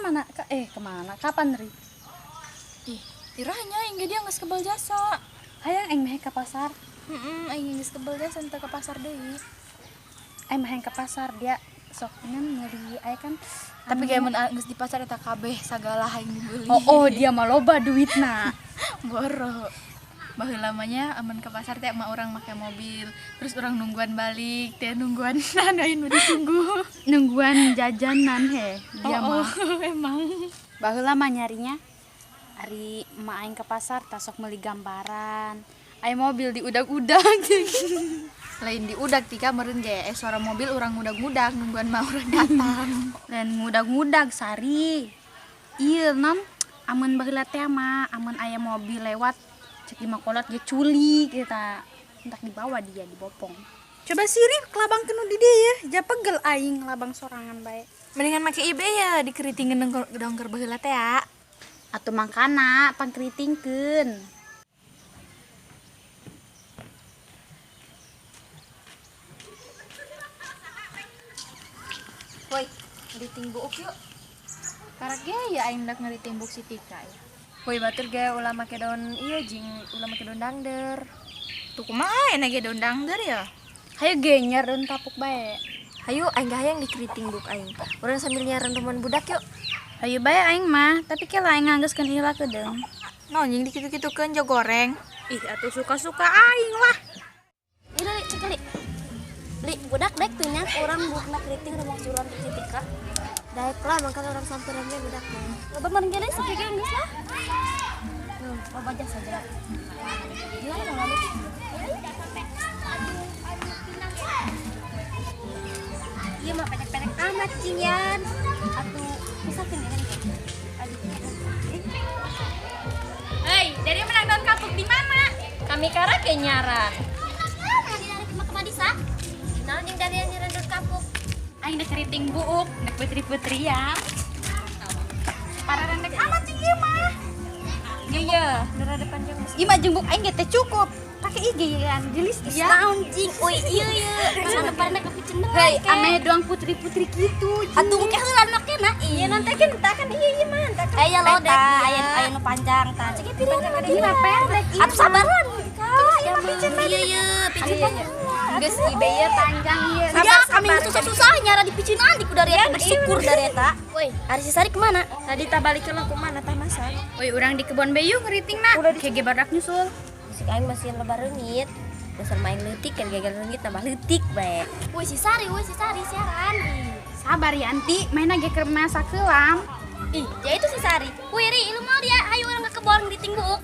kemana? Kemana? Kapan, Ri? Ih, irahnya aing ge dia geus kebal jasa. Hayang aing meh ka pasar. Heeh, aing geus kebal jasa teu ke pasar deui. Aing mah ke pasar dia sok ngan meuli aya kan. Tapi ge mun geus di pasar eta kabeh sagala hayang dibeli. Oh, dia mah loba duitna. Boro. Baheula mah nya amun ke pasar teh mah urang make mobil, terus urang nungguan balik, teh nungguan lain nu ditunggu. Nungguan jajanan he, dia mah. Oh, emang. Baheula mah nyarinya ari emak aing ke pasar tasok meuli gambaran. Aya mobil diudag-udag. Lain diudag tika meureun ge suara mobil urang ngudag-ngudag nungguan mah urang datang. Lain ngudag-ngudag sari. Ieu non amun baheula teh mah amun aya mobil lewat cek di makolat ge culik eta. Entak dibawa dia dibopong. Coba siri kelabang kenu di dieu ya, ja pegel aing labang sorangan bae. Mendingan make ibe ya dikeritingkeun dongker baheula teh ya. Atuh mangkana pangkeritingkeun. Woi, ngeriting buuk yuk. Karak ge ya aing dak ngeriting buuk si Tika ya. Woi, batur ge ulah make daun ieu jeung ulah make daun dangder. Tuh kumaha enak ge daun dangder ya? Hayu ge nyer daun kapuk bae. Hayu aing hayang dikeriting buuk aing. Urang sambil nyaran teman budak yuk. Hayu bae aing mah, tapi ke lain nganggeuskeun ieu lah kedeung. Naon jeung dikitu-kitukeun jo goreng. Ih, atuh suka-suka aing lah. Ieu li cekali. Li budak dek tuh nya urang buukna keriting rumah suruhan si Tika. Daek lah mangkan urang samperan ge budak mah. Loba meureun ge sepi ge geus lah. Tuh, loba jasa jasa. Gimana dong lalu? Iya mah pendek-pendek amat cingyan. Atuh bisa kan ya? Aduh. Hei, dari menang daun kapuk di mana? Kami karak ke nyaran. Mana ditarik ke Madisa? Naon jeung dari nyaran daun kapuk? Aing dek keriting buuk, dek putri-putrian. Para rendek amat cing ieu mah. Iya, nu rada panjang. Ieu mah jeung buuk aing ge teh cukup. Pake IG kan, gelis dia. Naon jing? Oi ieu ieu. Mana parana kepiceneng. Hei, ameh doang putri-putri kitu. Atuh engke heula makena. Iya nanti kan tak kan iya iya mah tak kan. Aya lo dek, aya nu panjang tah. Cek pilihan Ieu mah pendek. Atuh sabaran. Kak, iya iya, picen panjang. Geus ibe ieu panjang ieu. Ya, kami susah-susah nyara dipicinan di ku dari eta bersyukur dari eta. Woi, ari si Sari kemana? Tadi tak balik ke mana tah masak. Woi, urang di kebon beyu ngeritingna. Kege badak nyusul. Musik aing masih lebar leungit. Dasar main leutik kan gagal leungit tambah leutik bae. Woi si Sari, siaran. Sabar Yanti, mainna ge keur masak heulam. Ih, ya itu si Sari. Woi, Ri, lu mau dia? Ayo urang ke kebon ngeriting buuk.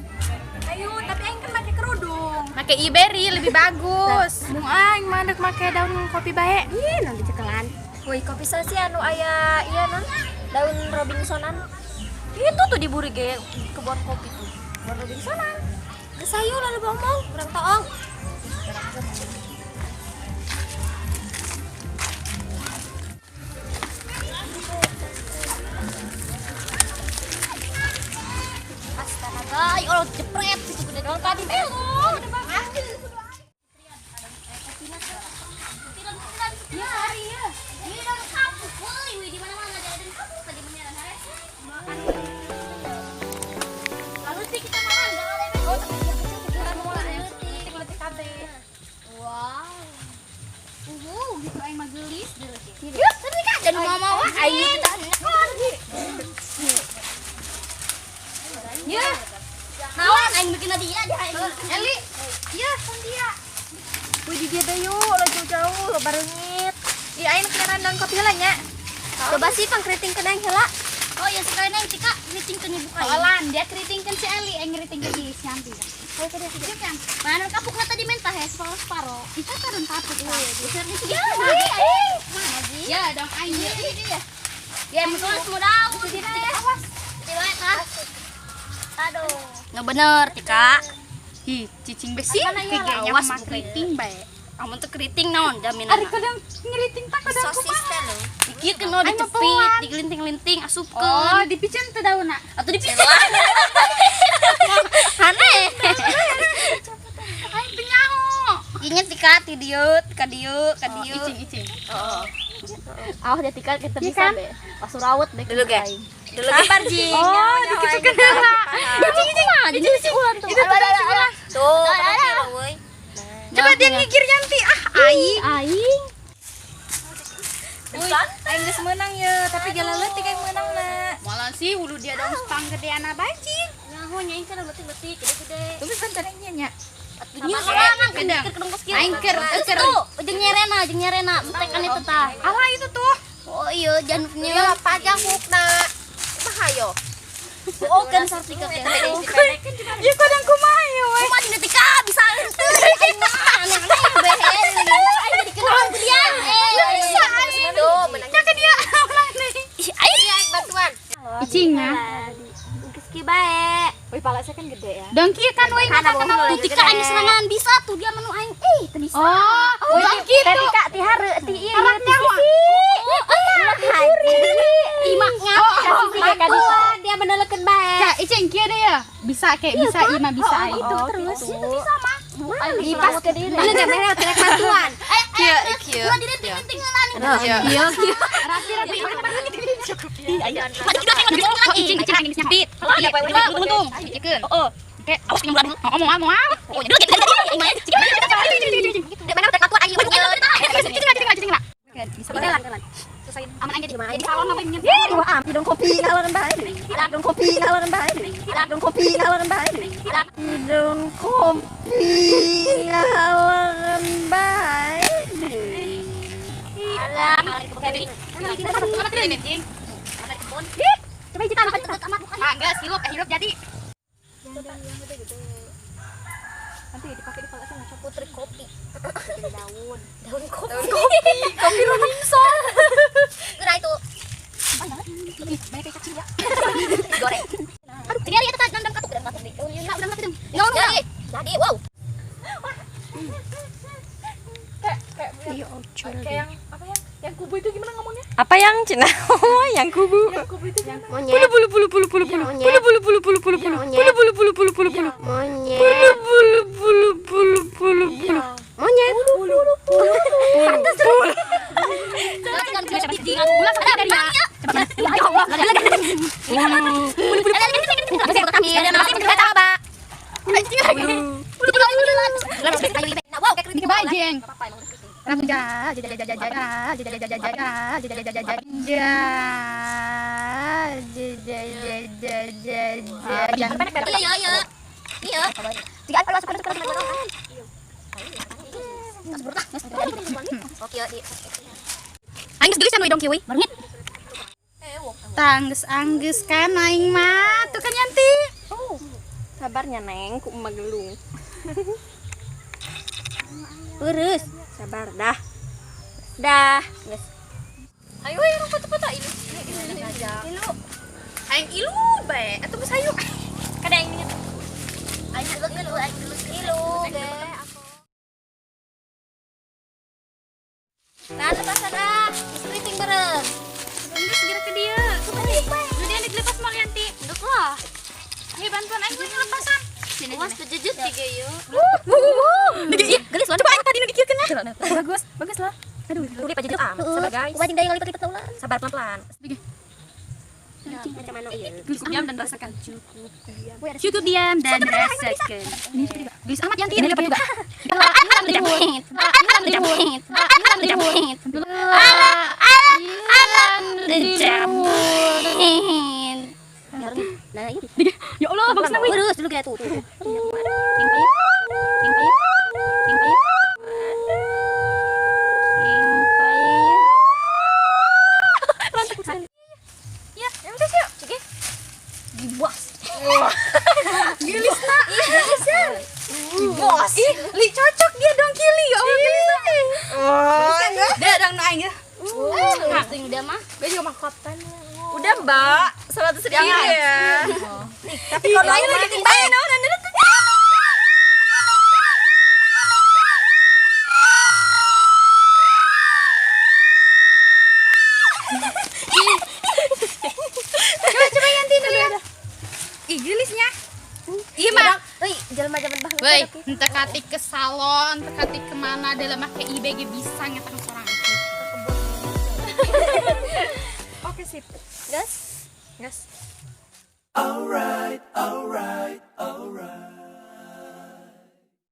Ayo, tapi aing kan make kerudung. Make iberi lebih bagus. Mung aing mah dek make daun kopi bae. Ih, nanti cekelan. Woi, kopi sasi anu aya ieu non daun Robinsonan. Itu tuh diburi ge kebon kopi tuh. Kebon Robinsonan. Geus hayu lalu ngomong, urang toong. Astaga, ya Allah jepret itu gede daun tadi belum. Ya, hari ya. Ini daun kapuk, woi, woi di mana-mana ada daun kapuk tadi menyaran harese. Lalu sih kita makan, jangan ada. Oh, tapi dia kecil-kecilan mau leutik-leutik kabeh. Wow. Gitu aing mah geulis deui. Yuk, tapi kan dan mau-mau aing kita nyekor. Ya. Naon aing bikin dia dia aing. Eli. Ya, kan dia. Woi di dia deui lo jauh-jauh lo barengit. Ih, aing kenyaran daun kopi heula nya. Coba sih pangkeritingkeun aing heula. Oh ya sekalian aing Tika ngeritingkeun ibu aing. Soalan dia keritingkeun si Eli, aing ngeritingkeun si Yanti. Ayo ke dia kan. Mana kapukna tadi mentah ya separo-separo. Itu daun kapuk. Iya, ya, mana sih? Ya, dong aing. Iya. Ya, musuh semua daun. Awas. Tiba tah. Aduh. Nggak bener, Tika. Hi, cicing besi kayaknya awas mah keriting bae. Amun teu keriting naon jaminan. Ari kadang ngeriting tak kadang Sosis teh lho. Dikit kena dicepit, digelinting-linting, asupkeun. Oh, dipicen teu daunna. Atau dipicen. Aneh. Aing teu nyaho. Ingat Tika ti dieu, ka dieu, ka dieu. Icing-icing. Awas ya Tika kita bisa kan? be. Pas rawat deh. Dulu ge. Sabar, Jing. Oh, dikitukeun heula. Icing icing. Jadi si ulan tuh. Itu tuh si ulan. Tuh, pada woi. Coba dia ngikir Yanti. Ah, aing. Aing. Aing geus meunang ye, tapi gala leutik aing meunang na. Malah sih ulu dia dong spang gedeana bajing. Nyaho nya aing kan leutik-leutik gede-gede. Tapi kan tadi nya. Atuh sorangan kan Gedang. keur kedongkos kieu. Aing keur keur. Tuh, jeung nyerena, jeung nyerena, entek kan itu tah. Ala itu tuh. Oh iya, jangan Iya, pajang hukna. Kumaha yo? Oh, kan sartika teh. Ya kadang kumaha ya we. Kumaha dina tika bisa henteu. Aing mah aneh-aneh behe. Aing jadi kenal ku dia. Bisa tuh, menang. Ya ke dia ulang nih. Ih, aing Bantuan. Icing ya. Geus ki bae. Wih, pala saya kan gede ya. Dong kieu kan we Kana ngata bohong. tuh tika aing serangan bisa tuh dia menu aing. Eh, teu bisa. Oh, oh gitu. Teh tika ti hareu ti ieu ti sisi. Ih, mah Bantuan dia menelekeun bae. Kak, icing kieu deh ya. Bisa kayak bisa ima bisa aing. Itu terus. Itu bisa mah. Dipas ke diri. Lu gak mere tirek bantuan. Kieu, kieu. Ulah direnting-renting heula nih. Kieu. Rapi-rapi. Icing icing aing nyapit. Untung. Icikeun. Heeh. Oke, awas yang dulu. Ngomong ngomong. Oh, jadi gitu. Aing mah. Dek mana tirek bantuan aing. Cing cing cing lah. Bisa jalan. Aman aing jadi salon apa ini? Dua am, dong kopi ngalaran bae. Dong kopi ngalaran bae. Dong kopi ngalaran bae. Dong kopi ngalaran bae. Coba kita Ah, enggak, silup, hirup jadi. Nanti dipakai di pala saya nggak Putri kopi. daun. Daun kopi. Daun kopi, kopi Robinson. Geura itu. Banyak kayak cacing ya. Goreng. Aduh, tinggal ya tah dam katuk. Udah masuk di. Udah udah katuk. Enggak Jadi, jadi wow. Kayak kayak yang apa ya? Yang kubu itu gimana ngomongnya? Apa yang Cina? Yang kubu. Yang kubu itu gimana? Monyet. Bulu bulu bulu bulu bulu bulu. Bulu bulu bulu bulu bulu bulu. Bulu bulu bulu bulu bulu bulu. Monyet. Bulu bulu bulu bulu bulu bulu. Monyet. Bulu bulu bulu. Bulu. Bajeng. Tangges angges kan aing mah tuh kan Yanti. Sabarnya Neng, ku magelung. Urus, sabar dah. Dah, geus. Ayo, ayo foto-foto ini. Ilu. Aing ilu bae atuh geus hayu. Kada aing inget. Aing geus aing geus ilu ge aku. Nah, lepasan ah, geus keriting bareng. Geus geura ke dieu. Nu dia dilepas moal Yanti. Duk lah. Ayo bantuan aing lepasan. Awas kejejet tiga yuk. Gelis coba aing tadi nu dikiekeun nah. Bagus, bagus lah. Aduh, Tuli pajejet am. Sabar guys. Kumaha jeung daya ngalipet-lipet ulah. Sabar pelan-pelan. Macam mana ieu? Cukup diam dan rasakan. Cukup diam dan rasakan. Gelis amat Yanti ini juga. Nah, ieu. Ya Allah, bagus na Terus dulu kayak tuh. Bos. Ih, li cocok dia dong kili. Ya Allah, gelis na. Oh, dia dong nu aing. Sing dia mah. Gue juga mahkota. Udah, Mbak. 100 ribu ya. Tapi kalau aing lagi tinggal. Coba Yanti nu lihat. Ih, gelisnya. Iya mah. Euy, jelema zaman baheula. Woi, entah katik ke salon, entah katik kemana, dalam make IBG bisa ngetang sorang. Oke, sip. Gas. Gas. Alright, alright, alright.